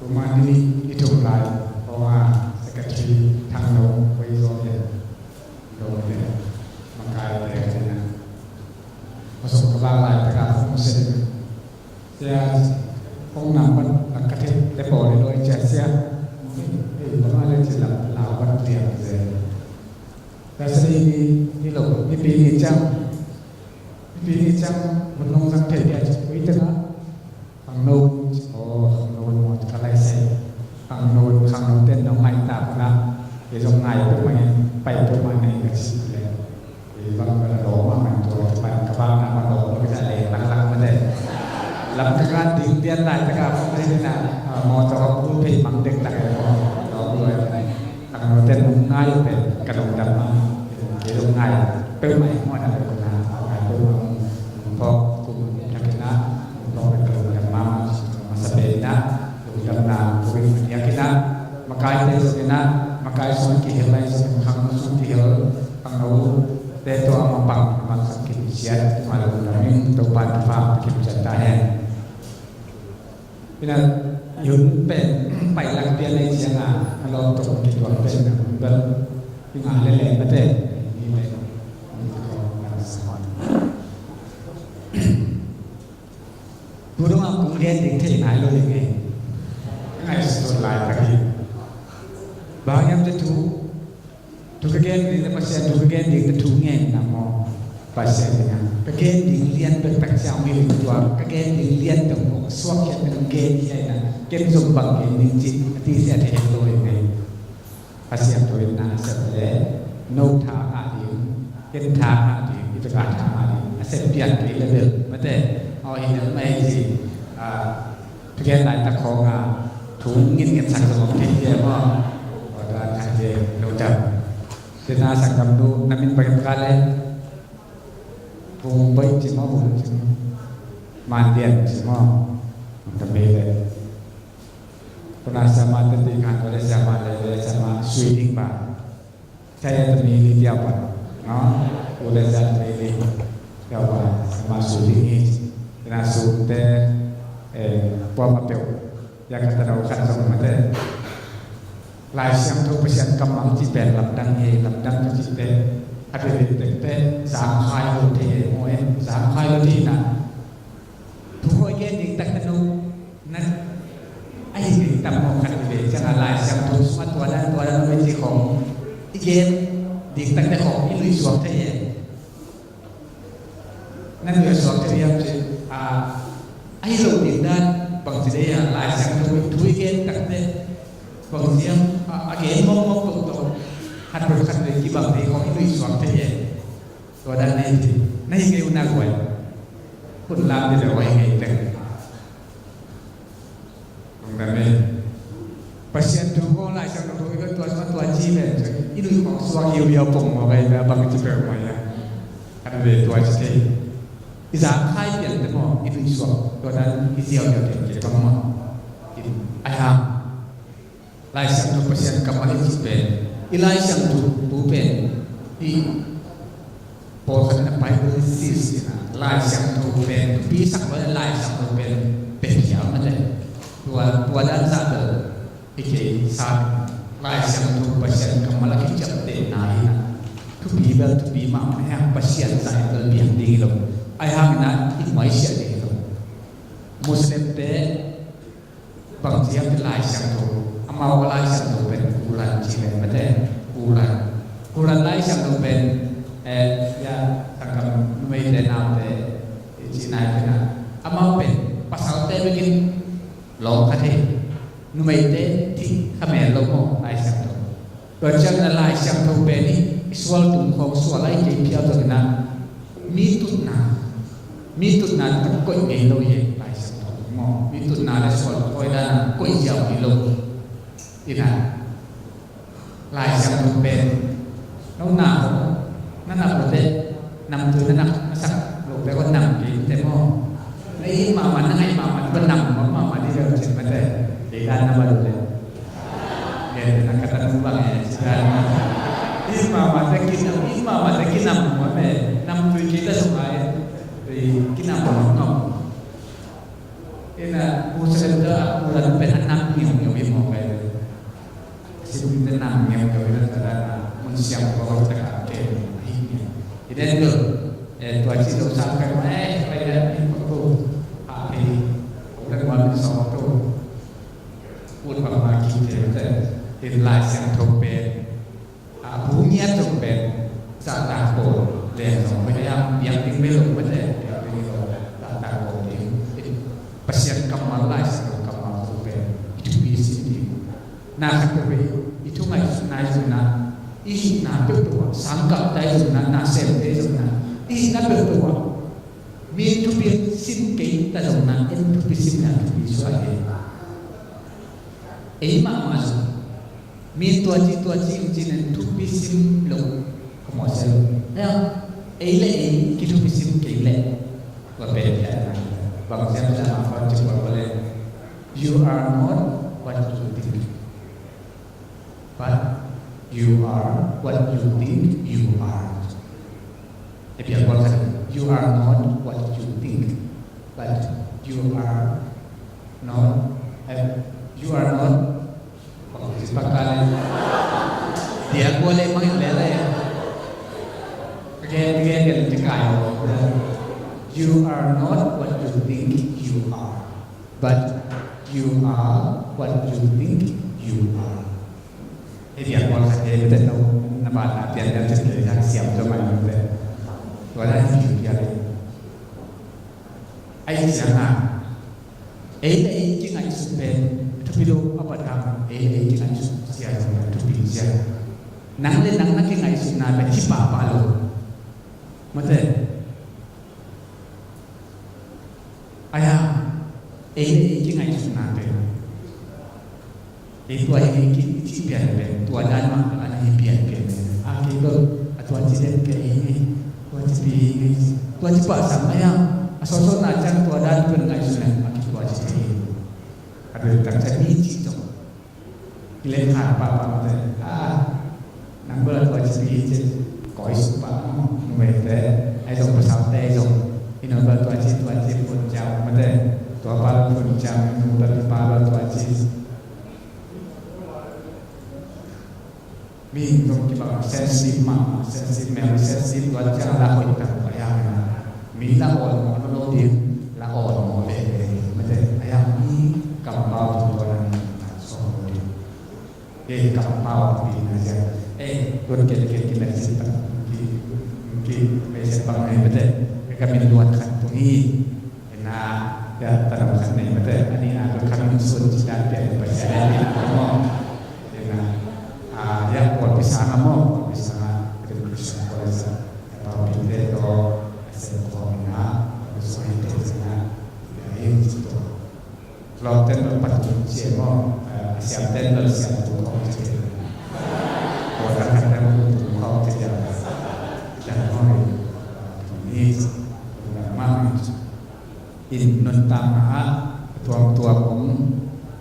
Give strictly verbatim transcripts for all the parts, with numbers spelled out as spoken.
Romani ni thum lai, Pawnga Secretary Thangno Wei Zaw Lian, Dawngte, makaite ka tina. Pasal ka bang lai taka hong sen. Sia, hong nam ban, nak ka thei, te pawl le loi cia sia. Ei, bang a le ci lam, lau ban tiang ze. Sia seri ni, ni lo, ni pi ni ciang. Ni pi ni ciang, mun nong zang thei dia ci, ui tena. Khangno, oh, khangno mo ka lai sai. Khangno, khangno ten nong ngai ta na. Ye zong ngai peuhmah in, pai peuhmah na in ka ci le. Ye bang ka la dawng mah man tua, man ka bang na man dawng mah ka le lang lang mah le. Lam ka kan ding pian lai ta ka phong le na. Ah, mo tua ka pu pei mang dek tak le mo. Dawng lua. Khangno ten nong ngai pen ka lungdam mah. Ye zong ngai peuhmah in mo na le ko na. Ngai peuhmah. Phawk kum na kina. Phawk pen ka lungdam mah. Masa pen na. Lungdamna, kong in a diakin ah, makaite zong in ah, makai sung kihel lai zong in khangno sung kihel, khangnote tawh a mapang, a mapang kipsiat, ma lungdam in Topa in thupha kipsiat ta hen. Ina, i hun pen, pailak pian ei ciang a, a lawm tawh kituak pen, a hun bel, i ngah lel lel mate, i lel. Tu dong a kong gen ding thei nai lo ding e. Ngaihsut lai ka hi. Bang hiam cih thu, thu ka gen ding te Pasian, thu ka gen ding te thu ngen na maw. Pasian ding a. Ka gen ding lian pek pek ciang mi ling tua. Ka gen ding lian pek kong suak hiam pek gen hiam na. Ken zong bang gen ding cih. A ti sia thei lo ding e. Pasian thu in na a sep le, no tha ngah ding, ken tha ngah ding, i bek a tha ngah ding, a sep pian kei le bel, mate, aw hi lel mai ci, a, pian lai tak khawng a, thu ngin ngin sak zong om thei hi maw, aw da tha hi, no dam. Te na sak dam nu, na min bang em ka le, Vung Bai ci maw, Vung ci maw, Man Lian ci maw, ta mei le. Kuna siama teti khan kule siama lele siama Sui Ding Ba. Saya temi ni tiapan. No? Kule siama temi ni tiapan. Siama Sui Ding hi. Kina Sui te, eh, puama peu. Ya kata na ukat zong mate. Lai Siangtho Pasian kammal ci pen lamdang hi, lamdang ci pen. A pen pen pen zang khai lo te hi, mo en zang khai lo te na. Thu hoi gen ding tak na no. Na, a hi kei tam mawh khat i ve ciang a Lai Siangtho sungah tua dan, tua dan hoi ci khong i gen ding takte khong i lui suak thei e. Na lui suak thei hiam ci a, a hi lo ding dan bang ci dei a Lai Siangtho i thu i gen takte bang ci hiam a, a gen mawk mawk tawh tawh khat pen khat pen kibang thei khong i lui suak thei e. Tua dan nei ci na hi kei u na guai. Kun lam di le hoi kei teng. Kong dan nei. Pasian thu ko Lai Siangtho thu i ko tua sua tua ci pen i lui kong suak iu iau pong mo kai da bang ci pe mo ya. Kan le tua ci te. I za khai pian te mo i lui suak tua dan i ziau iau te ke bang mo. Ai ha. Lai Siangtho Pasian kammal i ci pen i Lai Siangtho thu pen i pawlkhat in a Bible thesis in a Lai Siangtho pen thupi sak lo in Lai Siangtho pen pek hiam a le tua tua dan zah bel i kei sa Lai Siangtho Pasian kammal a kiciamteh na hi na thupi bel thupi mahmah hiam Pasian zah in bel piang ding hi lo ai hang in a i muaisiah ding hi lo. Muslim te Bang ci hiam ci Lai Siangtho, amau a Lai Siangtho pen Kuran ci pen mate, Kuran. Kuran Lai Siangtho pen, eh, ya, tangkam numeite naute, ci nai pen a. Amau pen, pasalte bekin lawng kha thei, numeite thih kha mel lo maw Lai Siangtho. Tua ciang na Lai Siangtho pen i sual tung khawng sual a i kei phial tua kina mi tutna mi tutna tung koih ngei lo hi Lai Siangtho maw mi tutna le sual tung koih dana koih ziau ngei lo. Ina Lai Siangtho pen no na ho na na pote Namtui na nak na sak lo pe ko nam ke te mo. Na i mama na ngai mama ba nam mo mama di lo cin mate. Dei dan na ba lo le. Gen na kata nu ba ngai ci dan. I mama te kinam i mama te kinam mo me. Namtui kita sungai. Dei kinam mo ngam. Ina Muslim ta Kuran pen Nam ngiau ngiau hi mawk ai. Sim te nam ngiau ngiau hi na ta na mun siam ko ta ka ke hi ni. Hi den lo. Eh, tua ci lo sa ka mai ai da ni ko ko. A hi. Ko da ma ni so to. Ut bang ma ki te te. Hi Lai Siangtho pen. A bu ngiat zong pen zahtak pawl lian zong pen a piak ding bel lo mate, piak ding lo zahtak pawl ding. Pasian kammal Lai Siangtho kammal zong pen i thupi sin ding. Na khat peuhpeuh i thu ngaihsutna i zumna, i hihna peuhpeuh ah, sangkah ta i zumna, na semte i zumna, i hihna peuhpeuh ah mi thupi sin kei ta zong na en thupi sin na thupi suak hi. Ei mahmah zong mi tua ci tua ci in cin en thupi sim lo ka mawh sia lo. Ei le ei kithupi sim kei leh tua pen bang siam siam a khuan ci bual bual le. You are not what you think, but you are what you think you are. If you are not, you are not what you think, but you are not, eh, you are not. Pakale. Dia boleh main lele. Again, again, again, you are not what you think you are, but you are what you think you are. Hei piak pawl khat hei bete no na ban na pian dan chet le dak siam to mai no te. Tua dan hi piak le. Ai siang a. Ei le ei kingaihsut pen thupi lo a pat hang ei le ei kingaihsut sia lo thupi sia. Nang le nang na kingaihsutna pen hi pahpah lo. Mate. Aya, ei le ei kingaihsutna pen ei tua hi ngei ki ci pian pen tua dan mah a na hi pian pian. A kei bel a tua ci den pia hi ngei, tua ci pi hi ngei, tua ci pah sang aya a sawsawna ciang tua dan pen ngaihsun a ki tua ci thei hi. A bel tak ciang hi ci tong. Kilem khan pahpah mate. Ah, nang bel tua ci pi ci koi suk pah maw. Numei te ai zong pasal te ai zong. Ino bel tua ci tua ci pun ciang mate. Tua pa bel pun ciang nu bel pa bel tua ci. Mi zong kibang sensitive mah, sensitive mel, sensitive tua ciang la hoih tak tua ya. Mi la awl maw lo ding, la awl maw le le mate. Aya mi kampau tua na ni song lo ding. Ei, kampau pi na sia. Ei, luat ket ket ki na sia ta. Ki, ki, me sia pang ne bete. Ka min luat khat tung hi. Ina, ya, ta dam khat ne bete. Ani na ka min sun ci dan pia ba sia ne ni na mo. Ina, ah, ya, pol pi sa nga mo, pol pi sa nga. Ka Christian college. Ka pau pi te to. Ase ko ina, ka so hi te sa nga. Ya, hi to. Lawmten bel patung ci e maw, a siamten bel siamtu khawng ci e. Kawlgam khat bel patung khawng ci e. Jan maw, ni lungdam mahmah. In nuntakna ah tuamtuam om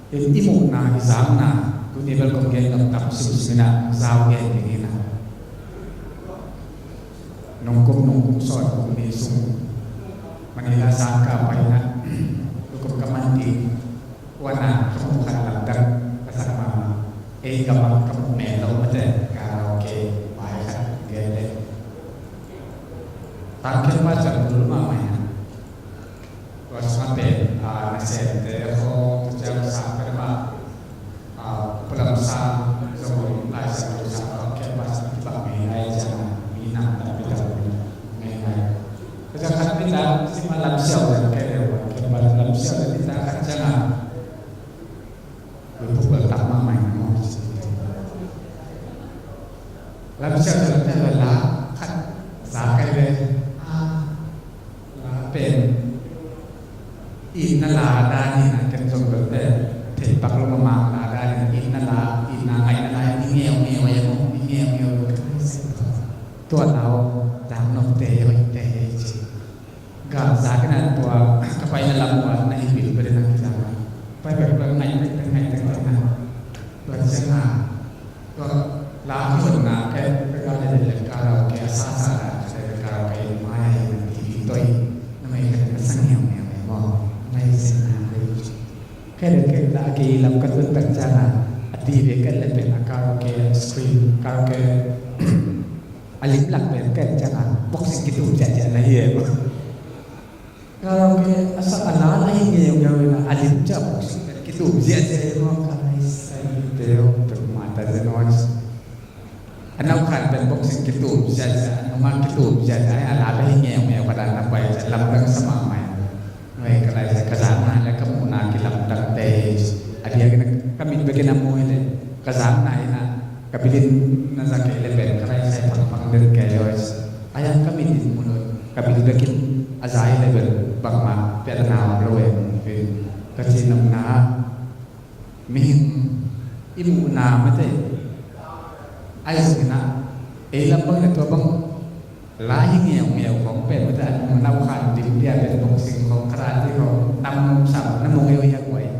in, i muhna i zakna tuni bel kong gen nop tam simsim in ah zau gen ding in ah. Nungkum nungkum sawn kum ni sung Manila sang ka pai na lukum ka man ti wana ka mu khan lamdang ka sak ma ei ka bang ka mu men lo mate karaoke pai khat gen le. Tang khen pa chan dul ma mai na. Tua sung a pen, a, nasemte khawng, tua ciang sang ka dam a, a, upa lam sang, zong Lai Siangtho sang, a, khempeuh sang kibang ngei ngai ciang a, mi nam tampi tak ngei ngai. Tua ciang khat mi tak, sim a lam siau ciang kei leh, khempeuh lam siau ciang mi tak khat ciang a, Lupuk lal tak mahmah in maw. Lam siau lam siau la la khat za kai ve. Ah, la pen. Itna la dan in a ken zong bel pen. Thei pak lo mahmah la dan in itna la, itna ngaihna la in i ngeu ngeu e maw, i ngeu ngeu. Tua la o dang nok te hoih te ci. Ga za kei na tua ka paina lam ua na hi bil bel na kizang. Pai bek bel ngai bek ngai bek na. Tua ciang a tua la ki hon na ke ka ga le le karaoke a sa sa na ke karaoke mai na ti vi toi na mai ka na sang hiam hiam mo mai sen na le. Ke le ke la Kei lam ka tun tak ciangin a T V ka en le pen a karaoke screen, karaoke a lim lak pen ka en ciangin boxing kitum ciatciat na hi e. Karaoke a sak a la na hi ngeungeu in a lim ciang boxing pen kitum ciatciat e maw, ka nai sai teu tuk mata zen watch. A nau khan pen boxing kitum ciatciat, a nungak kitum ciatciat, a la pen hi ngeungeu ka dan na pai ciat lamdang sa mahmah. Ngai ka lai sa ka zang na le ka muhna kilamdang te. A diakin ka mit bekin a mu hi le ka zang na hi na ka bilin na za kei le pen ka lai sa phangphang den kei yo. A yang ka mit in mu lo ka bil bekin a za hi le pen bangmah piatna om lo e. Ka ci nam na mihing i muhna mate. Ai zong ina ei lam bang ina tua bang la hi ngeungeu khong pen mate, a nau khan dim dia pen boxing khong karate khong tam sam na mu ngeu hi a guai.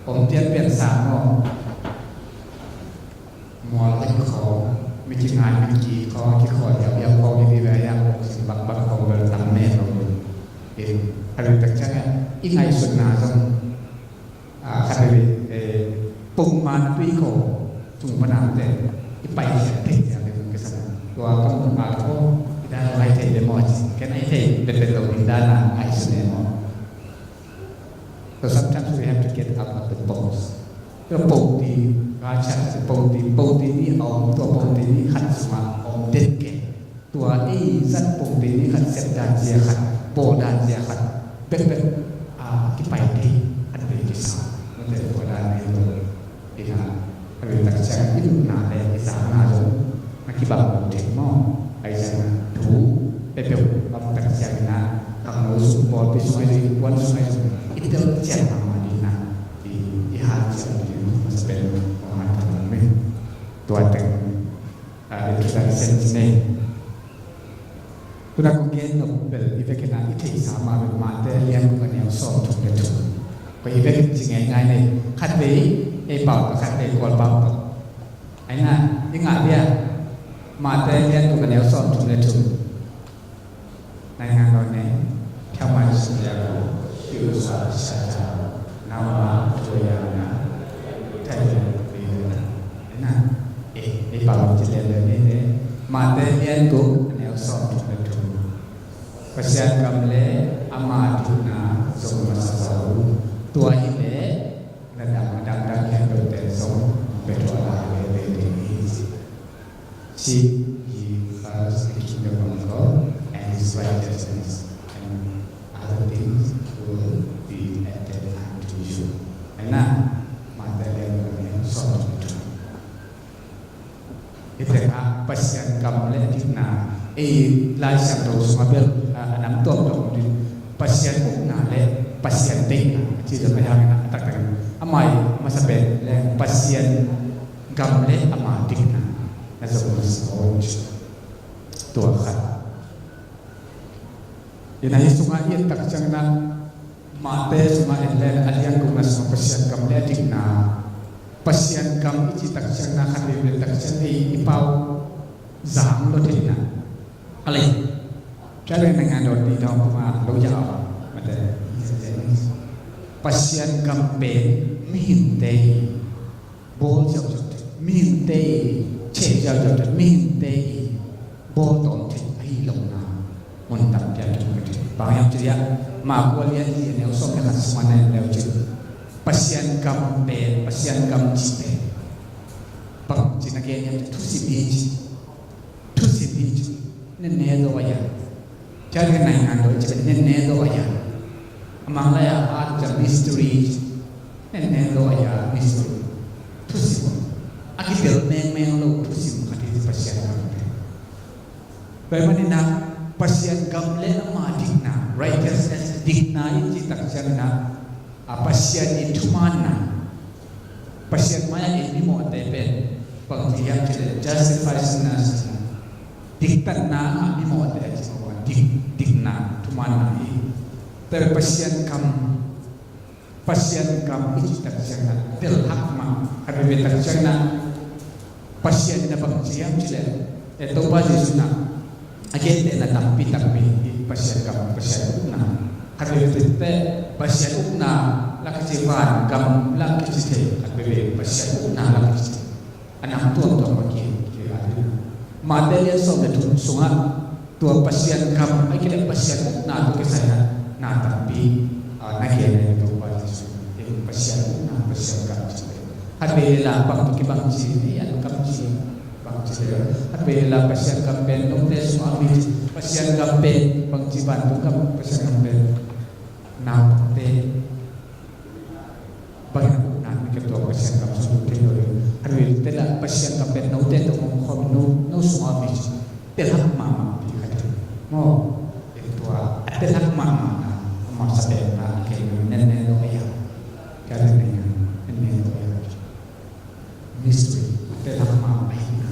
Om tian pian sa mo. Mual lek khawng, mi kingai mi ki khawng, a kikhawh liauliau khawng hi dih ve a yang boxing bangbang khawng bel tam meh lo. In a ring tak ciangin i ngaihsutna zong, a, khat hi, eh, pongman tui khawng tung pan a mate i pai sian thei ciang hi zong kisam. Tua ka muh a ka aw i dan a i thei ve maw ci, ken a i thei vetvet lo ding dan a ngaihsun e maw. So sometimes we have to get out of the box. Tua pongti, ka chat pongti, pongti ni a om, tua pongti ni khat sungah om den kei. Tua ei zat pongti ni khat sep dan zia khat, bawl dan zia khat, bekbek a kipai thei an vei kisa. Mate bawl dan ni lo. Ina, a ring tak ciang i muhna le i zangna zong na kibang lo thei maw? Ai zang thu peuhpeuh bang tak ciang ina, khangno sung, pawlpi sung ai zong, innkuan sung ai zong i tel ciang mahmah ding na, i, i hat ciang ding masa pen, ong hat ciang ding. Tua teng a, introduction ci nei. Tuna kong gen nop bel i vekin a i theihsa mah bel Mate lian guk a neu sawmthum le thum. Koi i vekin ci ngeingai nei. Khatvei ei pau tawh, khatvei Kawl pau tawh. Aina i ngah dia Mate lian guk a neu sawmthum le thum. Naingan lo nei. Thiang mai si dia ko. Kiu sa sa sa. Nawa tuya na. Thai le. Aina. Eh, eh, pau ci le le ni ne. Mate lian guk a neu sawmthum le thum. Pasian gam le ama dikna zong masa zaw. Tua hi le na dang, dang, dang hian lo te zong pe tua la le le le ni. Seek ye first the kingdom of God and his righteousness, and other things will be added unto you. Aina, Mate lian guk a neu sawmthum le thum. Hih tengah Pasian gam le dikna, ei Lai Siangtho sungah bel, a, a nam tuamtuam ding Pasian ukna le Pasian deihna a ci zong a hiangin a taktakin a mai masa pen le Pasian gam le ama dikna na zong masa aw. Tua khat. Ina hi sungah i et tak ciangin a Mate sungah en le a lian gukna sungah Pasian gam le a dikna. Pasian gam i cih tak ciangin a khat veivei tak ciang ei i pau zang lo theihna. A lei. Tua lei na ngan dawt ni dawng kuma lo yau. Mate. Pasian gam pen mihingte hi. Bawl ziauziau te, mihingte i cheh ziauziau te, mihingte i bawl tawn te ahi lohna mun tam pian tung ka thei. Bang hiam cih leh Marka lian li a neu sawm le khat sungah na en le uh cin Pasian gam pen, Pasian gam cih pen bang cih na gen hiam cih thusim hi ci. Thusim hi ci. Nenne zaw a ya. Tua hi nai ngan lo ci nenne zaw a ya. A Manglai a at a mystery. Nenne zaw a ya mystery. Thusim. A kitel mengmeng lo thusim khat hi Pasian gam. Tua ahih manin a Pasian gam le ama dikna, righteousness, dikna i cih tak ciangin a A Pasian i thumaanna, Pasian mai-ah i mimawhte pen bang ci hiam cih leh justify sinners. Diktatna a mimawhte a ci mawh a dik, dikna thumaanna hi. Tua Pasian kam, Pasian kam i cih tak ciangin a tel hak mah, khat veivei tak ciangin a Pasian in a bang ci hiam cih leh, eh, Topa Jesuh in a a gentehna tampi tak mi hi Pasian kam, Pasian ukna. Khat veivei teh Pasian ukna la kici, van gam la kici thei, khat veivei Pasian ukna la kici thei. A nam tuamtuam a ki, ki a ding. Mate lian sawm le thum sungah tua Pasian gam, a kileh Pasian ukna tua kisai na, na tampi, ah, na gen a, tua Pasian ukna, Pasian gam ci. Khat veivei la bang tua kibang ci, ni an gam ci. Bangci le, a pen la Pasian gam pen note sungah mi, Pasian gam pen bangci, vantung gam Pasian gam pen naupangte bangin a ukna mi kep tua Pasian gam sung lut thei lo ding. A pen la Pasian gam pen note tawh hong khawm, no, no sungah mi telhak mahmah pi khat hi. Maw, tua a telhak mahmah na, a masa pen na, kei nen nen lo ya. Kei nen nen, nen nen lo ya. Mystery, a telhak mahmah hi na.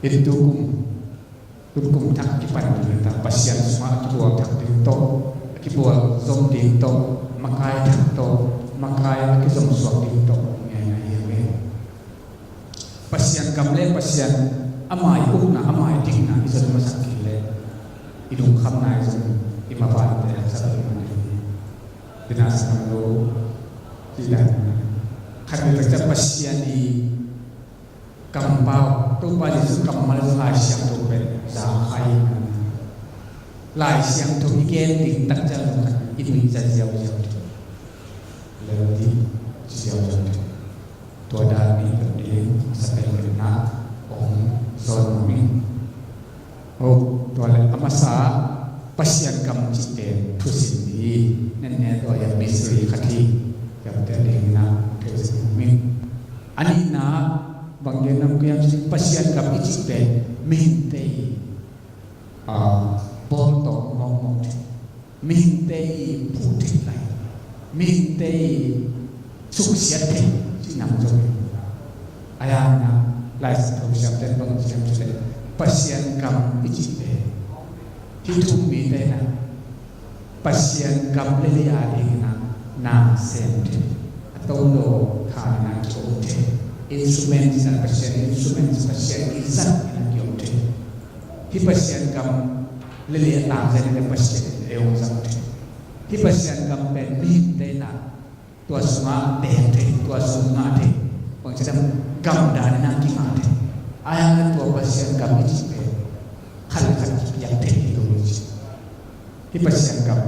Inn tukum, tukum thak kipan ding ta, Pasian sungah a kibual thak ding tawh, a kibual zom ding tawh, makai thak tawh, makai a kizom suak ding tawh, ngai ngai hi ve. Pasian gam le Pasian ama i ukna, ama i dikna i zon masak kei le, i lungkhamna i zon, i mavante haksa lo i man ding. Dina sang lo, dina. Khat ni tak ciang Pasian i kampau, Topa Jesu kammal Lai Siangtho pen za khai. Lai Siangtho i gen ding tak ciang lo khat i nuih za ziauziau ding. Lel ding ziauziau ding. Tua dan nih lo ding, a sa pen na ong zon ming. Oh, tua le a masa Pasian gam cih pen thusin hi. Nen ne tua ya mystery khat hi. Yam te ding na thusin ming. A nihna bang gen nam kiam cih Pasian gam i cih pen mihingte i, ah, bawl tawh mawkmawk thei. Mihingte i phuh theih lai, mihingte i suksiat theih cih nam zong hi. A hang na, Lai Siangtho siamte bang siam cih leh Pasian gam i cih pen hih thu-um mite na Pasian gam le lei a ding na, na sem theih, a tawm lo kha na ki-om theih, instrument na, Pasian instrument, Pasian i zat na ki-om theih. Hih Pasian gam le lei a tang zen le Pasian ei hong zang thei. Hih Pasian gam pen mihingte na tua sungah teng thei, tua sung ngah thei. Bang ci dam, gam dan na kingah thei. A hang na tua Pasian gam i cih pen khat le khat kipiak thei hi lo i ci. Hih Pasian gam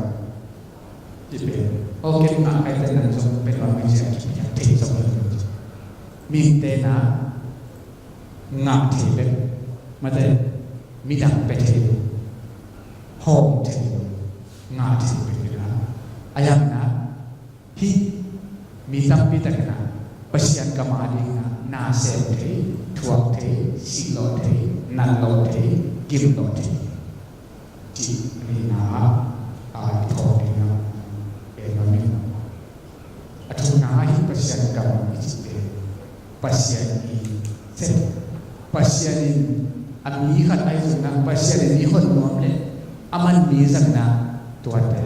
i pen, o, ken ngah kai te nan zong pen lam mi ci a kipiak thei zong hi lo i ci. Mihingte na ngah thei bek mate, midang pia thei lo, hawm thei lo, ngah thei bek hi na. A hang na hih mi tampi tak na Pasian gam a ding na, na sem thei, thuak thei, sih lawh thei, nat lawh thei, gim lawh thei. Cih a nihna ah, a, i phawk ding a, en mah ing. A thumna ah hih Pasian gam i cih pen Pasian i sep. Pasian in a mi khat ahi zongin ah, Pasian in i hon nuam leh a man mi zangin ah, tuate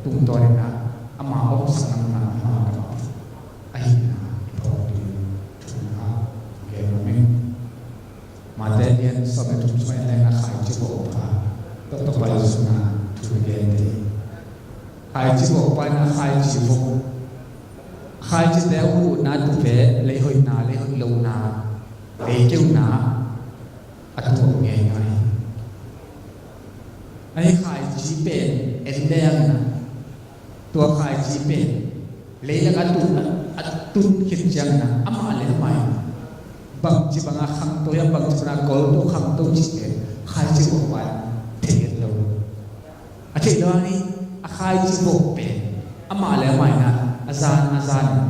tungtawn in ah ama omsakna mun ah ama gam ahihna i phawk ding thumna ah gen mah ing. Mate lian sawm le thum sungah en leng a khaici vokpa tawh Topa Jesu in a thu gen hi. Khaici vokpa in a khaici vok, khaicite a hutna tup ve, lei hoihna, lei hoih lohna, lei keuna a tuak ngeingai. Ahi khaici pen en leng na, tua khaici pen leilak a tun, a tun khit ciangin ah amah le amah in bangci banga khangto hiam, bangci banga golto khangto cih pen khaici vokpa in thei het lo. A theih lo a, ni a khaici vok pen amah le amah in ah a zan a zan in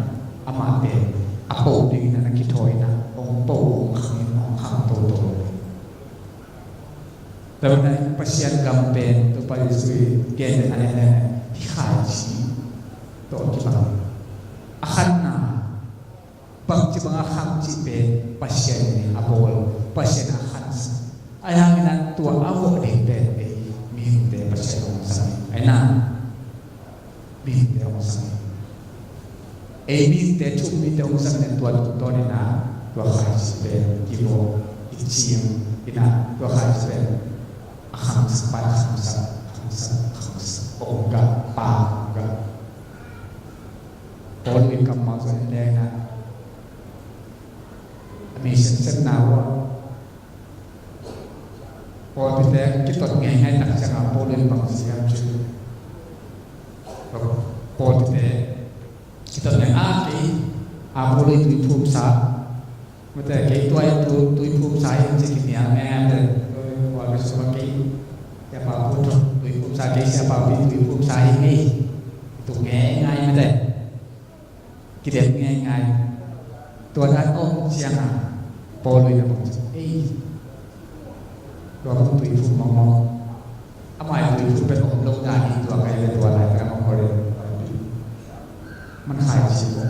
amah pen a po dingin ah na kithawi in ah hong po, hong khang in, hong khangto to. Tua ahih manin Pasian gam pen Topa Jesu i gen pen a en leng hih khaici tawh kibang. A khatna, bangci banga khang cih pen Pasian in a bawl, Pasian a khansak. Ahi hangin ah tua a vawh ding pen ei mihingte Pasian hong zang hi. Ahi na, mihingte hong zang hi. Ei mihingte, thu-um mite hong zang in tua tungtawn in ah tua khaici pen i vawh, i ciam in ah tua khaici pen a khangsak pa in a khangsak, Sa, sa, ong ga, pa, ong ga. Paul in kammal sa in deng na. A mi sem sem na wa. Pawlpite kitot ngeingai tak ciangin Paul in bang ci hiam cih leh, pawlpite kitot ngeingai a, kei a Paul in tui phumsa, mate kei tua in tu, tui phumsa in ci kinial ngeingai mate, pawlpi sungah kei, kei a pa Paul tui phumsa, kei sia pa Paul tui phumsa in ngei, tu ngeingai mate. Kidem ngeingai. Tua dan om ciangin Paul in a bang ci, ei, tua bang tui phum mawkmawk. Amah in tui phum pen om lo dan hi, tua kai le tua lai pen a mawk Korin. Man khai ci ko.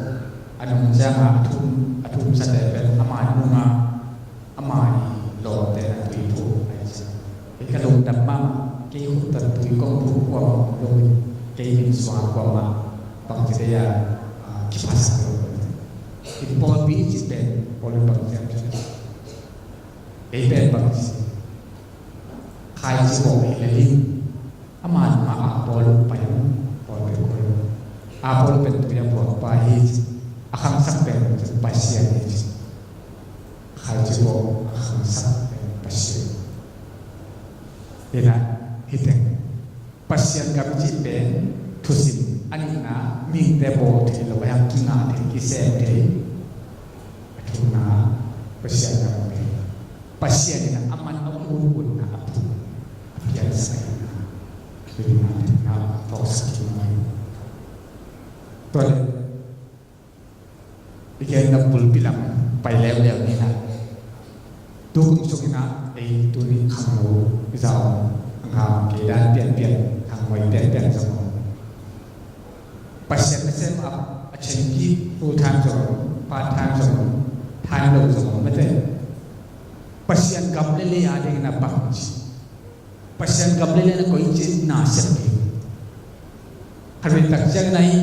A nung ciangin a thum, a thum sate pen amah nungah amah i lawmte na tui phum ai ci. Kei ka lungdam mahmah, kei khut tawh tui kong phum kuamah om lo in, kei min suang kuamah bangci dei a, a, kiphasak lo. In pawlpi i cih pen, Paul in bangci a cih, kei pen bangci, khai ci bawk hi lel in. Amah nungah Apollo pai, Apollo pen koi lo. Apollo pen tui a buak pa hi ci. A khangsak pen Pasian hi ci. Khai ci bawk a khangsak pen Pasian. Hi na, hi teng. Pasian gam cih pen thusim a nihna, mihingte bawl thei lo, a hiang kingah thei, kisem thei. A thumna, Pasian gam pen Pasian in a man a un unna a phun, a piansak a hihna, a phawksak kik mai. Tua leh i gen na bulpi lam pai leuleu ni na. Tu kum sung in a, ei tuni khangno i za om, a ngam kei dan pianpian, khangno i pianpian zong om. Pasian nasem a, a chenkik full time zong om, part time zong om, time lo zong om mate. Pasian gam le lei a dingin a bang ci. Pasian gam le lei na koi ci na sem ding. Khat vei tak ciangin a hi,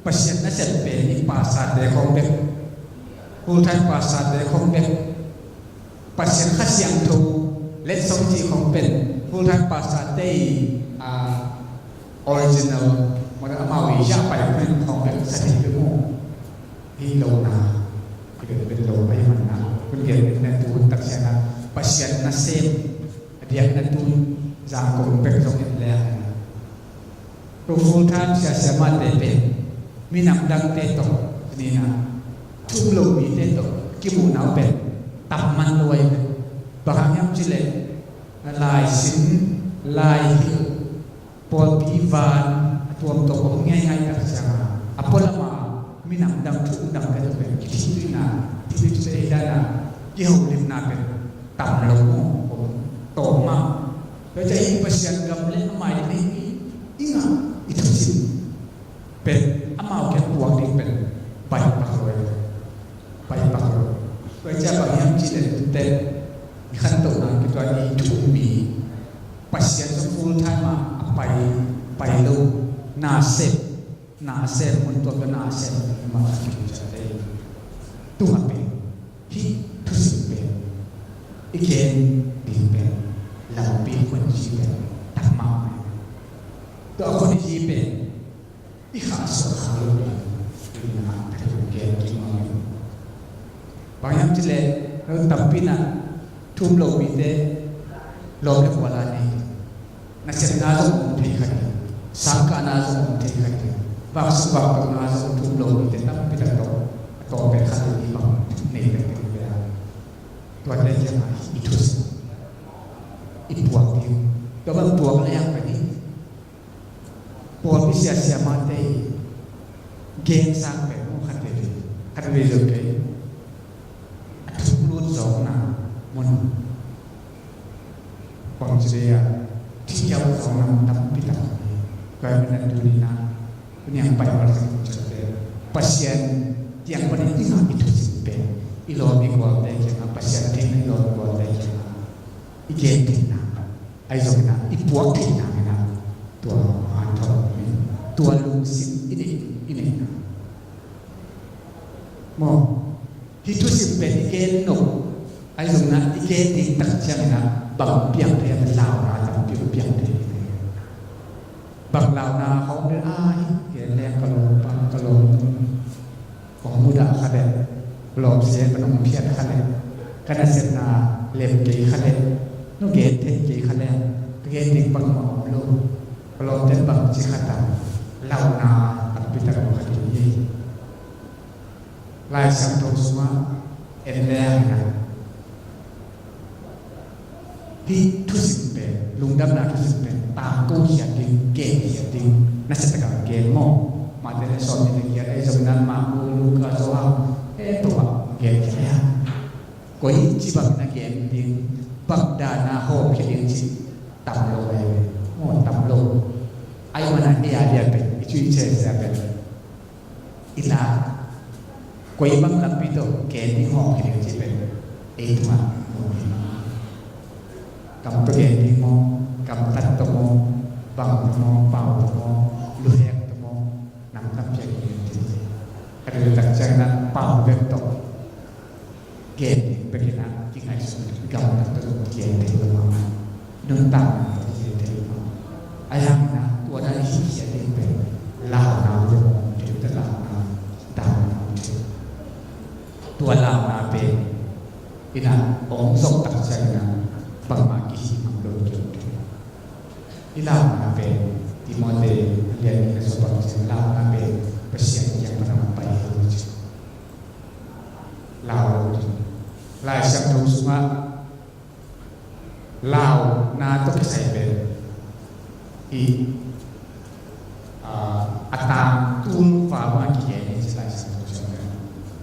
Pasian nasem pen i pastorte khong bek. Full time pastorte khong bek. Pasian Kha Siangtho letsong cih khong pen full time pastorte i, a, original, mawh amau i hiah pai pen khong pen sa thei pen mu. Hi lo na, hi pen pen lo pai man na. Kun gen pen tu hun tak ciang a Pasian nasem a diakna tu zang kong bek zong en leng. Tua full time sia siamahte pen minam dangte tawh, ni na, thum lo mite tawh kimuhna uh pen tam man lo ahi ve. Bang hang hiam cih leh laisin, laihilh, pawlpi van a tuamtuam om ngeingai tak ciangin a pualam a minam dang, thum dangte tawh pen kithutuahna, kithutuahna, kiholimna pen tam lo maw, om tawm mah. Tua ciang hih Pasian gam le a mai ding i ngah i thusim pen amau kiang puak ding pen baihpak lo, baihpak lo. Tua ciang bang hiam cih leh tute i khantohna kituak i thu ummi Pasian zong full time ah a pai, pai lo, na sep, na sem, mun tuak lo na sem, mah a kimu ciang te. Tua pen hih thusim pen i gen ding pen lampi khuanci pen tam mah. Tua a khuanci pen i khahsuah kha lo ding in a ka thei gen kik mah. Bang hiam cih leh no tampi in a thum lo mite lawm le khual a nei. Nasepna zong om thei kha hi. Sangkahna zong om thei kha hi. Vaksuk vaktohna zong thum lo mite tampi tak tawh a tawm pen khat in i bang nei pen pen pen a. Tuate ciangin i thusim i puak ding. Tua bang puak le ang pen hi. Pawlpi sia siamahte i gensak pen mu khat vei, khat vei zong kei a thuk lut zawkna mun. Bangci dei a, thih yau zawkna tampi tak. Tua ahih manin tuni in a, tuni a pai val sak ciangte Pasian kiang panin i ngah i thusim pen i lawm i gualte kiangah, Pasian theihna i lawm i gualte kiangah i gen theihna, ahi zongin a i puak theihna in a tua hanthawn, tua lungsim i neih, i neihna maw. Hih thusim pen i gen nop, ahi zongin a i gen ding tak ciangin a bang piang thei a, launa tampi piang thei. Bang launa khawng den a hi, gen leng ka lawm pa, ka lawm nung. Kong mudah kha leh, lawmsiat pan hong phiat kha leh, ka nasepna lem kei kha leh, nong gen thei kei kha leh, ka gen ding bangmah om lo. Ka lawmte'n bang ci kha tam, launa tampi tak om kha ding hi. Lai Siangtho sungah en leng a, hih thusim pen, lungdamna thusim pen tangko khiat ding, gen khiat ding, na sa takah gen maw. Matthai le sawm nih le giat ahi zongin, Marku, Luka, Johan, eh, tua gen khiat a. Koi ci bang na gen ding, bang dan a hawmkhia ding ci tam lo ahi ve. Maw, tam lo. Ahih manin ei a dia pen, i cui ceh sia pen, i lak, koi bang lampi tawh gen ding hawmkhia ding ci pen ei tungah mu hi. Kam tawh gen ding maw, kamtat tawh maw, bang tawh maw, pau tawh maw, luhek tawh maw, nam tampi a gen ding. Ka duh tak ciangin pau bek tawh gen ding bek in a, kingaihsun, gamtat tawh zong gen thei lo mah, nuntakna tawh gen thei lo mah. Ahi hangin a, tua dan i hih khiat ding pen launa zong om thei, tua launa dan om thei. Tua launa pen in a, hong zong tak ciangin a, bangmah kihih ngam lo kei. I launa pen, Timothy a lian nih a sawm bang ciang, launa pen Pasian kiang pan a pai hi lo ci. Lau lo ding. Lai Siangtho sungah launa tawh kisai pen hih, ah, a tangtul val bang a kigen hi ci Lai Siangtho sungah.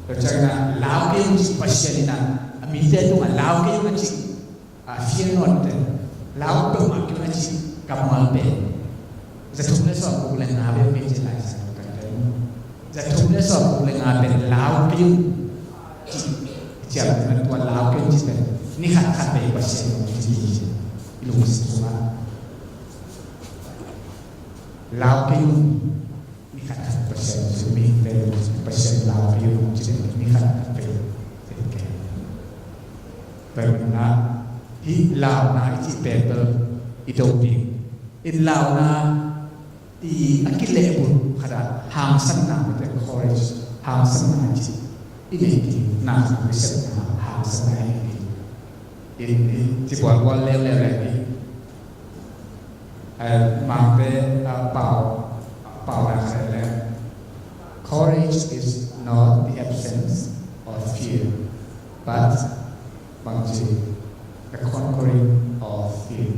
Tua ciangin a, lau kei un ci Pasian in a, a mite tungah lau kei un a ci. A, fear not te, lau peuhmah kei un a ci kammal pen. Za thum le sawm guk le nga bek hi ci Lai Siangtho pen. Za thum le sawm guk le nga pen lau kei un ci, ciam pen tua lau kei un ci pen. Ni khat khat pen Pasian ci hi ci. I lungsim sungah lau kei un. Ni khat khat Pasian sumi, Pasian lau kei un ci, ni khat khat pen. Tua ahih manin a, hih launa i cih pen bel i do ding. In launa i a kilehbulh khat ah hangsanna, mite courage, hangsanna i cih i nei ding, na khat i sepna hangsanna i nei ding. In, in ci bualbual leuleu leh i Eh, Mangte, eh, pau, pau na khat leh, courage is not the absence of fear, but bang ci, the conquering of fear.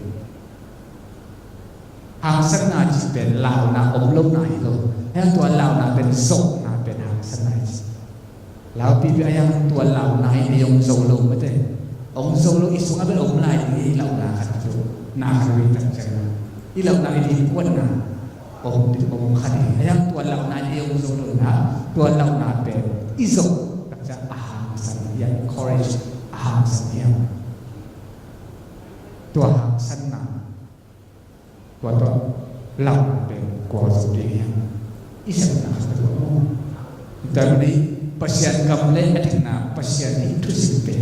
Hangsanna ci pen launa om lohna hi lo. Hih tua launa pen zopna pen hangsanna hi ci. Lau pipi a, ahi hang tua launa in ei hong zo lo mate. Hong zo lo, i sungah bel om lai ding hi, i launa khat hi lo. Na khat hi tak ciang. I launa i ding kuanna om ding, om khat hi. Ahi hang tua launa in ei hong zo lo na, tua launa pen i zo tak ciang a hangsan hi a, courage a hangsan hi a. Tua hangsanna Tua tawh lau pen kua zo ding hiam? I sepna khat tawh maw? Tua ahih manin Pasian gam le a dikna, Pasian i thusim pen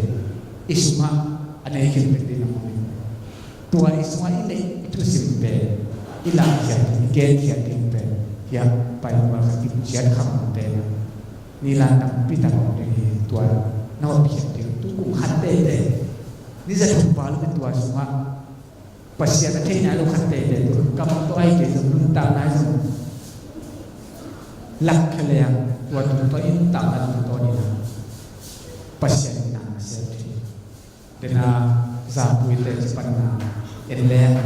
i sungah a nei khin pen ding a om hi. Tua i sungah i neih i thusim pen i lakkhiat, i genkhiat ding pen hiah pai mual khat in ciat kham pen nilan tampi tak om ding hi. Tua na hopkhiat ding tu kum khat tete ni za thum val in tua sungah Pasian a thei nai lo khat tete, tu kam tawh ahih kei zong, nuntakna zong lakkhia leng, tua tungtawn in, nuntakna tungtawn in Pasian in na sep thei. Dena zapuite ci panna en leng,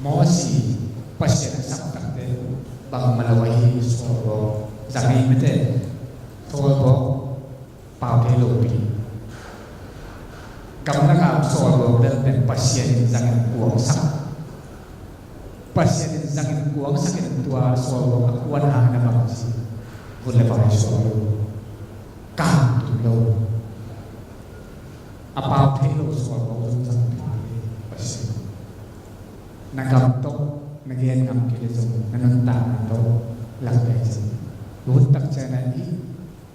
Mosi Pasian a sak takte bangmah lo ahi, sawlbawk zang ei mate, sawlbawk pau thei lopi. Gamlak a sawlbawk lel pen Pasian in zangin kuangsak. Pasian in zangin kuangsak in tua sawlbawk a kuan hangin a bang ci, vun le vai suak lo, kam tum lo. A pau thei lo sawlbawk zong zang thei Pasian. Na gam tawh na gen ngam kei leh zong na nuntakna tawh lak le ci. Vun tak ciangin i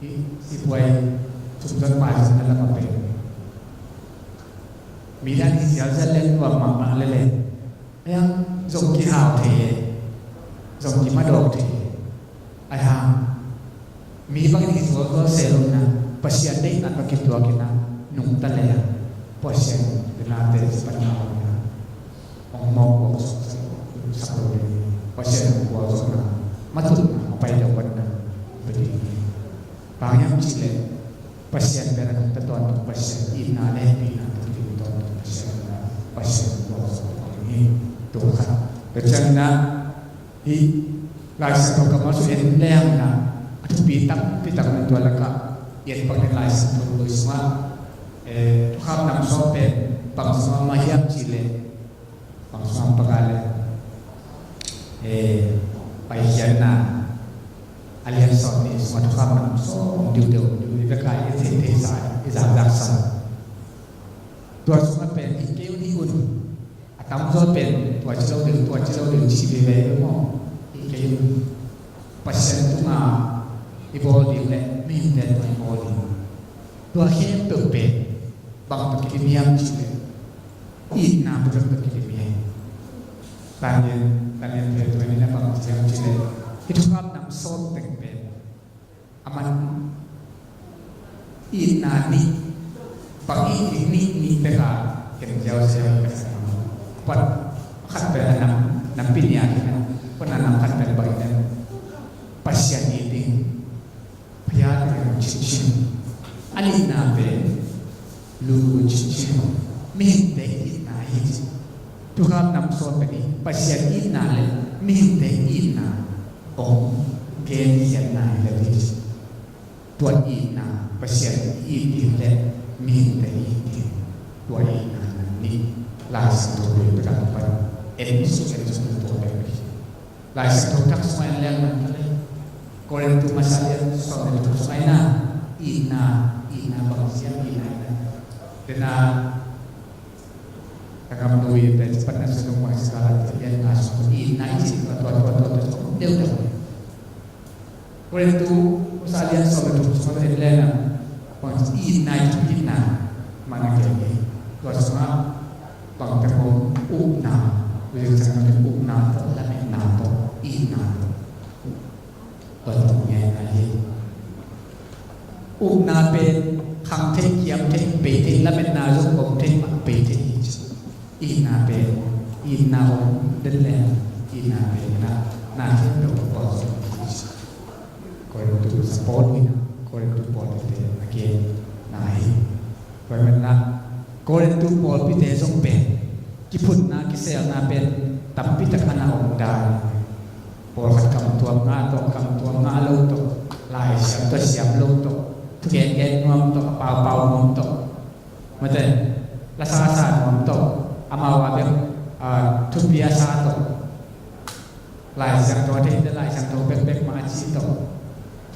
Hih sipuai sumzon paizon na lam a pen mi dan hi zialzial leng nuam mahmah lele. Ahi hang Zong kihau thei e, zong kimadawk thei e. Ahi hang mi bangin hi zualzual se lo in ah, Pasian deihna tawh kituak in ah, nungta le a, Pasian deihna tawh kipan na lo in ah, hong mawk mawk sak lo ding, Pasian hong gualzawhna, matutna, a pai deuh na pe ding hi. Bang hiam cih leh Pasian pen a nungta tawntung Pasian, itna le hehpihna tawh kidim tawntung Pasian, Pasian hong gualzawh ding hi. Tua khat. Tua ciangin ah, hih Lai Siangtho kammal sung en leng in ah, a thupi tampi tak om in, tua lakah i et pak ding Lai Siangtho Lui sungah, eh, Thukham Nam Sawm pen bang sungah mah hiam cih leh, bang sungah paka le, eh, Paikhiatna a lian sawm nih sungah Thukham Nam Sawm diudeu, diudeu ka i thei, theisa, i zakzaksa. Tua sungah pen, "Hih kei un, hih un." A tamzaw pen, "Tua ci lo ding, tua ci lo ding," ci veve maw. "Hih kei un." Pasian tungah i bawl ding le mihingte tungah i bawl ding, tua khempeuh pen bang tawh kidim hiam cih leh, itna bup tawh kidim hi. Daniel, Daniel pen tua in ah bang ci hiam cih leh, hih Thukham Nam Sawm teng pen, aman itna nih, bang it ding nih, nih bek a ken ziauziau hi ka sa. Pat khat pen a nam, nampi nih a hi na, pan a nam khat pen bang it na, Pasian it ding, Pasian it ding cincin. A nihna pen lulu cincin, mihingte itna hi. Thukham Nam Sawm pen hi Pasian itna le mihingte itna hong genkhiatna hi le hi. Tua itna, Pasian it ding le mihingte it ding, tua itna nih Lai Siangtho Lui pek a pan en suk, en suk tua pek hi. Lai Siangtho Thak sungah en leng man ta le, Korintu masa lian sawm le thum sungah in ah, itna, itna bang ci hiam, itna, itna. Dena, ka gam lui te ci pan na sung bang ci ka la te lian nga sung, itna i ci tua, tua, tua, tua, tua, tua, deuh deuh. Korintu masa lian sawm le thum sungah en leng in ah, bang ci itna, itna, man a gen hi. Tua sungah bang te pawh upna, tua ciang upna tawh, lametna tawh, itna tawh. Tua tawh ngen ahi hi. Upna pen khang thei, kiam thei, bei thei, lametna zong om thei mah, bei thei hi ci. Itna pen, itna om den le, itna pen na, na thei lo pa zo hi ci. Korintu sa Paul in, Korintu pawlpite a gen na hi. Tua ahih manin ah Korintu pawlpite zong pen kiphunna, kiselna pen tampi tak a na om dan. Pawlkhat kamtuam ngah tawh, kamtuam ngah lo tawh, Lai Siangtho siam lo tawh, thugen gen nuam tawh, paupau nuam tawh, mate, la sa sa nuam tawh, amau a bek, ah, thupi a sa tawh, Lai Siangtho a theite Lai Siangtho bekbek mah a ci tawh,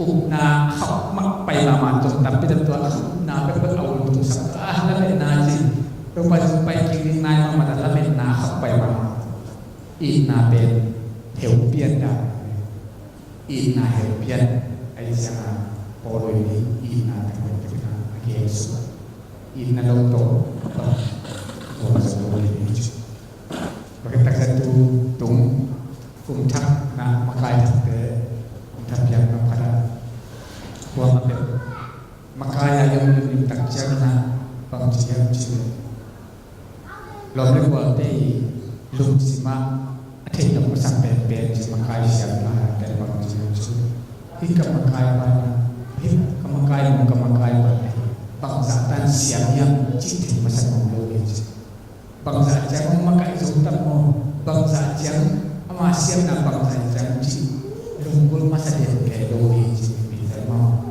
upna a khauh mah pai mahmah, tua tampi tak tua upna bekbek a ultung sak a, lametna ci. Topa Jesu pai kik ding nai mahmah a lametna a khauh pai mahmah. Itna pen heupian dan. Itna heupian. Ahi ciangin Paul in itna pen heupian a gen suk. Itna lo tawh, tua, tua, tua, tua, tua, Tua khit taksa tu tung kum thak na makai thakte, kum thak piang na khat a, kuama peuh makai a i om limlim tak ciangin ah bang ci hiam cih leh, lawm le gualte i lungsim ah a theih loh masak penpen ci makai siam lai te bang ci hiam cih leh, hih ka makai pa, hih ka makai nung, ka makai pa, bangzah tan siam hiam cih theih masa ngam lo hi ci. Bangzah ciang hong makaih zo tam maw? Bangzah ciang ama siamna bangzah ciang cih lunggulh masa den kei lo hi ci Peter maw?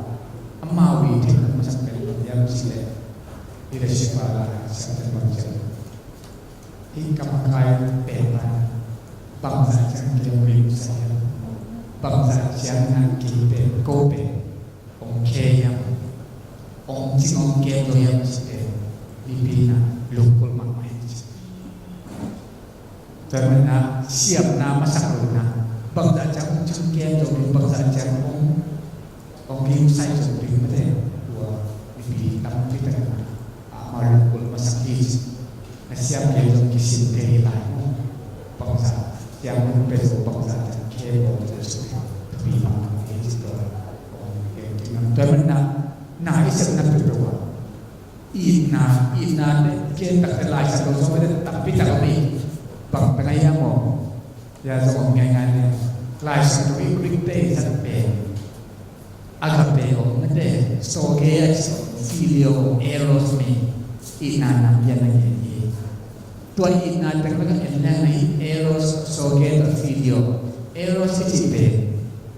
Amau i theih masa pen bang hiam cih leh, leadership a la siam pen bang ciang, hih ka makai pen bangzah ciang kei hong rim sa hiam? Bangzah ciang nang kei pen, ko pen hong khe hiam, hong cing hong kem lo hiam cih pen mipi in ah lunggulh mahmah hi ci. Tua ahih manin ah siamna masak lo in ah, bangzah ciang hong cing kem lo ding, bangzah ciang hong, hong limsai lo ding, mate, tua mipi tampi tak in ah amau lunggulh masak hi ci. Na siam kei zong kisin thei hi lai maw? Bangzah Tua manin na i sepna peuhpeuh ah itna, itna te gen takte Lai Siangtho sung mite tampi tak om hi. Bang peng a hiam maw? Hia zong om ngaingai ni. Lai Siangtho i Greek te i zat pen agape om, mate, storge a ci om, phileo om, eros om hi. Itna nam pian a gen hi. Tua itna teng bek a en leng na hi eros, storge tawh phileo. Eros i cih pen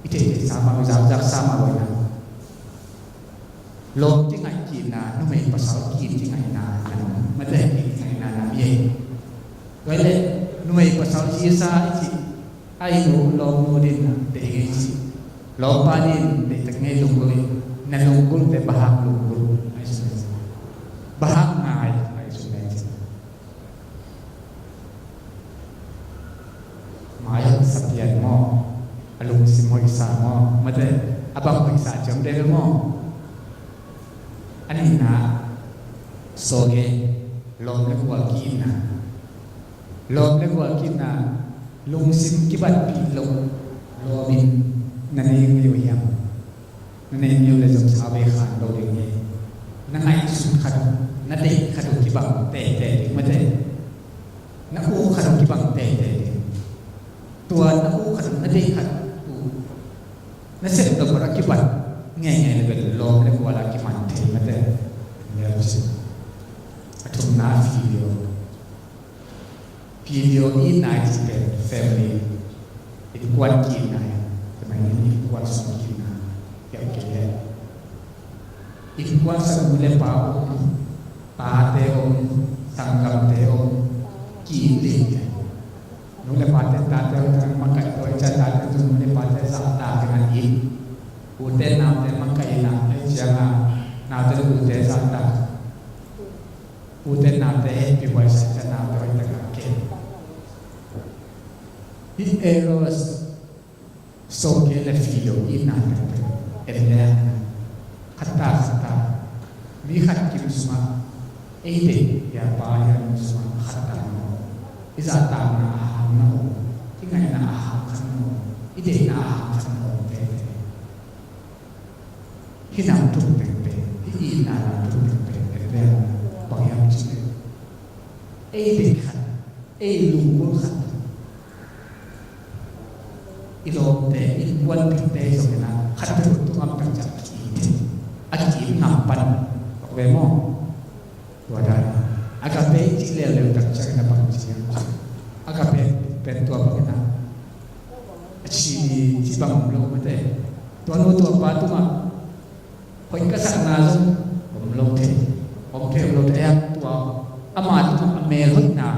i theihtheih sa mah, i zakzak sa mah lo hi na. Lawm kingaih kihna, numei pasal ki kingaihna nam, mate, ki kingaihna nam hi. Tua hi leh numei pasal hisa i cih a, i nu lawmnu din deih ngei ci, lawmpa din deih tak ngei lunggulh hi. Na lunggulhte bang hang lunggulh a i sum le ci, bang hang ngai a i sum le ci. Mai a sa pian maw, a lungsim hoihsa maw, mate, a bang hoihsa ciam deuh maw? A nihna, sawge, lawm le gual ki-itna. Lawm le gual ki-itna, lungsim kibatpih loh lawmin na nei ngei uh hiam? Na nei ngei uh leh zong sau bei khan lo ding hi. Na ngaihsut khat uh, na deih khat uh kibang teitei ding, mate. Na uk khat uh kibang teitei ding. Tua na uk khat uh, na deih khat uh, na sep lo khat a kibat ngeingei leh bel lawm le gual a kiman thei, mate. A thumna, phileo. Phileo itna i cih pen family, innkuan ki-itna hi. Tua manin innkuan sung ki-itna, kiam kei leh innkuan sung nu le pa om, tate om, sanggamte om, ki-it ding hi. Nu le pate, tate om, makaih tua i ciang tate nu le pate zahtak in a it. Ute naute makaih in a, ahih ciangin naute ute zahtak. Ute naute hehpihhuai sa, ute naute hoih takin kem. Hih eros, storge le phileo itna peuhpeuh en leng, khatta khatta, mi khat kim sungah ei deih hia, pa hia, nu sungah khatta na om, i zahtakna a hang na om, i ngaihna a hang khat na om, i deihna a hang khat na om teitei. Hih nam thum teng pen, hih itna nam thum teng pen en leng bang hiam cih leh, ei deih khat, ei lunggulh khat, i lawmte, innkuanpihte zong in a, khat peuh tungah pek ciang ki-it hi. A ki-it ngam pan, ok ve maw? Tua dan agape i cih leuleu tak ciangin a bang ci hiam cih leh, agape pen tua bangin a, a ci ni ci bang om lo, mate. Tua nu tua pa tungah hoih ka sakna zong om lo thei, om thei om lo thei, a tua ama tungah a melhoihna,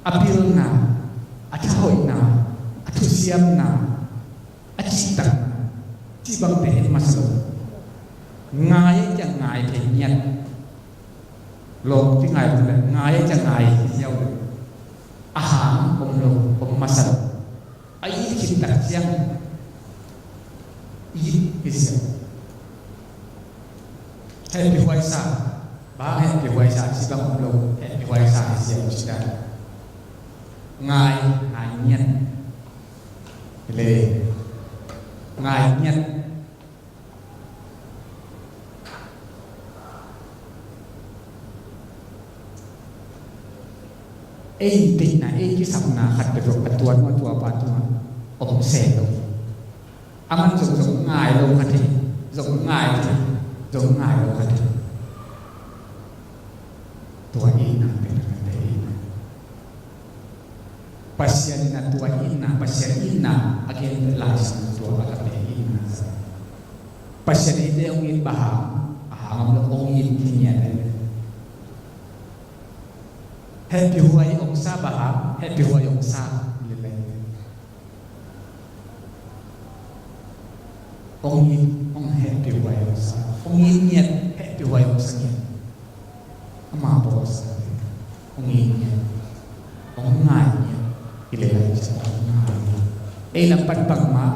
a pilna, a thahoihna, a thusiamna, a cihtakna, cih bangte en masa lo. Ngai a kiang ngai thei ngiat. Lawm kingai lo le ngai a kiang ngai hi ziau le, a hang om lo, om masa lo. A it khit tak ciang it hi ziau. Hehpihhuai sa, bang hehpihhuai sa, ci bang om lo, hehpihhuai sa hi ziau ci dan. Ngai, ngai ngiat. Le ngai ngiat. Ei deihna, ei kisapna khat peuh a tua nu a tua pa tungah om se lo. A man zong zong ngai lo kha thei, zong ngai thei, zong ngai lo kha thei. Tua itna pen agape itna. Pasian in a tua itna, Pasian itna a gen Lai Siangtho tua agape itna. Pasian in eite hong it bang hang, a hang om lo, hong it hi ngiat. Hehpihhuai hong sa bang hang, hehpihhuai hong sa. Hong it, hong hehpihhuai hong sa. Hong it ngiat, hehpihhuai hong sa ngiat. Ama bawlsa hong it ngiat, hong ngai ngiat. Hi leh lai ciang hong ngai ngiat. Ei lam pan bangmah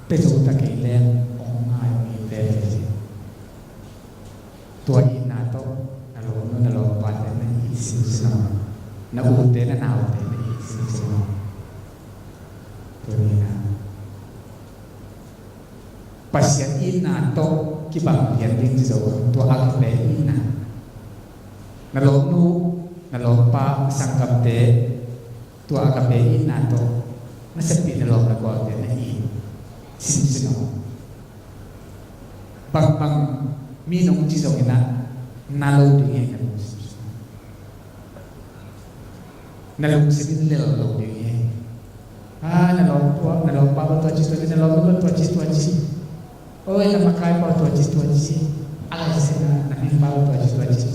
pia zo ta kei leng hong ngai hong it veve. Tua itna tawh na lawmnu na lawmpate na it sinsin aw. Na ute na naute na it sinsin aw. Tua ni na. Pasian itna tawh kibang lian ding ci zo, tua agape itna. Na lawmnu, na lawmpa, na sanggamte, tua agape itna tawh na seppih na lawm na gualte na it sinsin aw. Bangbang mi nong ci zongin ah na lo ding hi, na lungsim, na lungsim in lel lo ding hi. Ah, na lawmpa, na lawmpa bang tua ci, tua ci, na lawmnu bang tua ci, tua ci. Oi, na makai bang tua ci, tua ci. A lai se na, na meng bang tua ci, tua ci.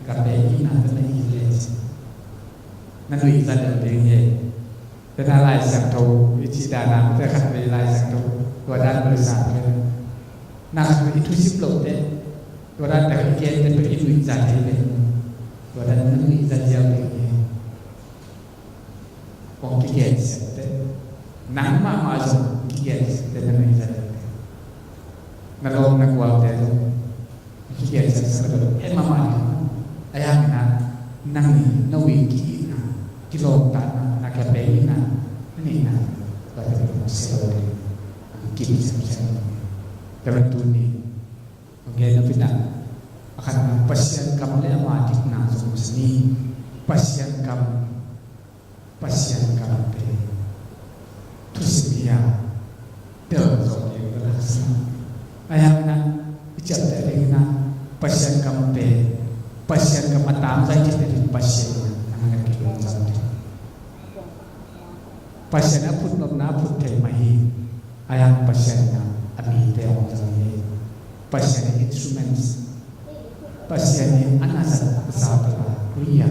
Agape itna tawh na it leh na nuihzat lo ding hi. Tua na Lai Siangtho i cih dan a, tua khat vei Lai Siangtho tua dan bel zang hi. Na khat i thusim lote tua dan, tua i gente pen i nuihzat hi ve. Tua dan na nuihzat ziau ding hi. Kong kigensiat teh, nang mahmah zong kigensiat teh, na nuihzat teh, na lawm na gualte zong kigensiat sak lo, eh, mahmah ding. Ahi hangin ah nang in na ui ki-itna, kilawmtatna, na agape itna, na neihna, tua teh kong sia lo ding. Kim siamsiam. Tua tuni kong gen nop in ah, a khatna, Pasian kam le ama dikna zong masa ni. Pasian kam, Pasian kam pen thusim hi a, tel zawh ding ka laksa. Ahi hangin ah i ciapteh dingin ah Pasian kam pen, Pasian kam a tangzai cihte ding Pasian in ah nang na kilawm zang ding. Pasian a phut nopna a phut thei mah hi. Ahi hang Pasian in ah a mite hong zang hi. Pasian in instruments, Pasian in a na zat a za pela ria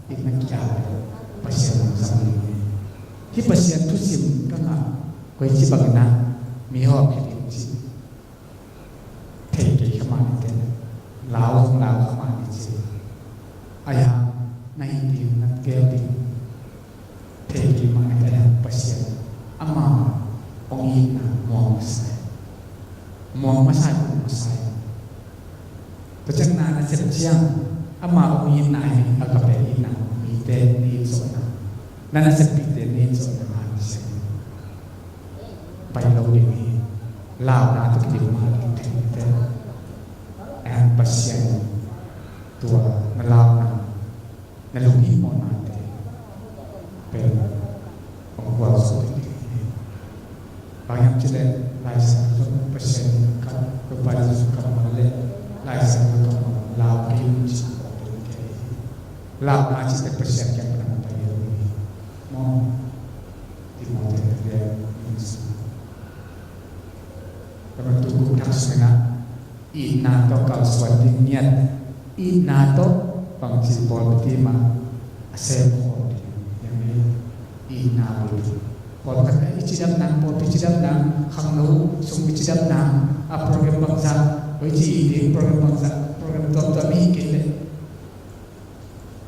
in na kia Pasian hong zang hi. Hih Pasian thusim ka ngah koici bangin ah mi hawm hi ding ci thei kei kha mah ni teh, lau zong lau kha mah ni ci. Ahi hang na hih ding, na gel ding thei kei mah ni teh, ahi hang Pasian ama hong itna muang masa hi. Muang masa hi, muang masa hi. Tua ciang na nasep ciang ama hong itna hi, agape itna, mite na it zawhna, na naseppihte na it zawhna, a misiang pai lo ding hi. Launa tawh kidim mah ding thei ni teh. Ahi hang Pasian tua na launa, na lunghihmawhna te pen hong gualzo ding hi. Bang hiam cih leh Lai Siangtho Pasian in kam, Topa Jesu kammal le Lai Siangtho kammal lau kei un ci, lau kei un ci. Launa cih teh Pasian kiang pan hong pai lo hi. Maw, Timothy te lian in ci. Ka bantuk kum thak sung in ah itna tawh kalsuan ding ngiat, itna tawh bangci pawlpi mah a sem khawm ding, itna bul. Pawlkhat i cidam nang, pawlpi cidam nang, khangno sung i cidam nang, a program bangzah, hoih ci ding program bangzah, program tuamtuam i kei leh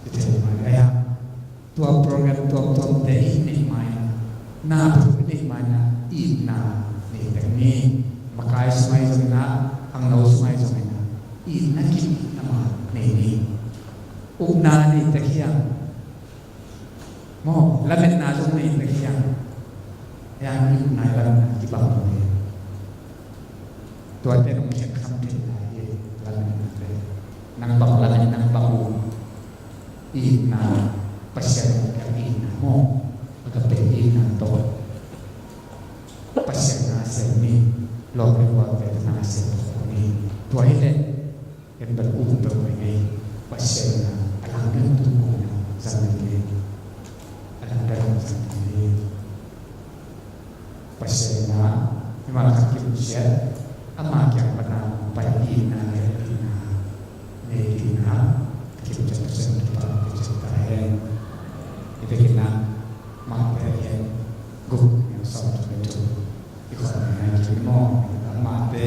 i thei mai. Tua program tuamtuamte i neih ma-in ah, na phu i neih ma-in ah, itna nei tek ni. Makai sung ahi zongin ah, khangno sung ahi zongin ah, itna kim itna ma nei ni. Upna nei tek hi hang. Maw, lametna zong nei tek hi hang. Ahi hang itna lametna kibang ni. Tuate nong khen kham thei lai hi, lametnate. Nang bang lamet, nang bang um. Itna, Pasian in ka itna maw, agape itna tawh Pasian na sem ni, lawm le gualte na sem ni. Tua hi leh ken bel um peuhmah ing ei. Pasian in a langdang tung uh na zang ding hi. A langdang zang ding hi. Pasian in a mimal khat kimusiat, ama kiang pan a pai itna le itna nei ding a kimusiat Pasian in kipak kimusiat ta hen. I biakinn ah mahte hen, guk, sawm thum le thum i khawm ni a, i maw, mahte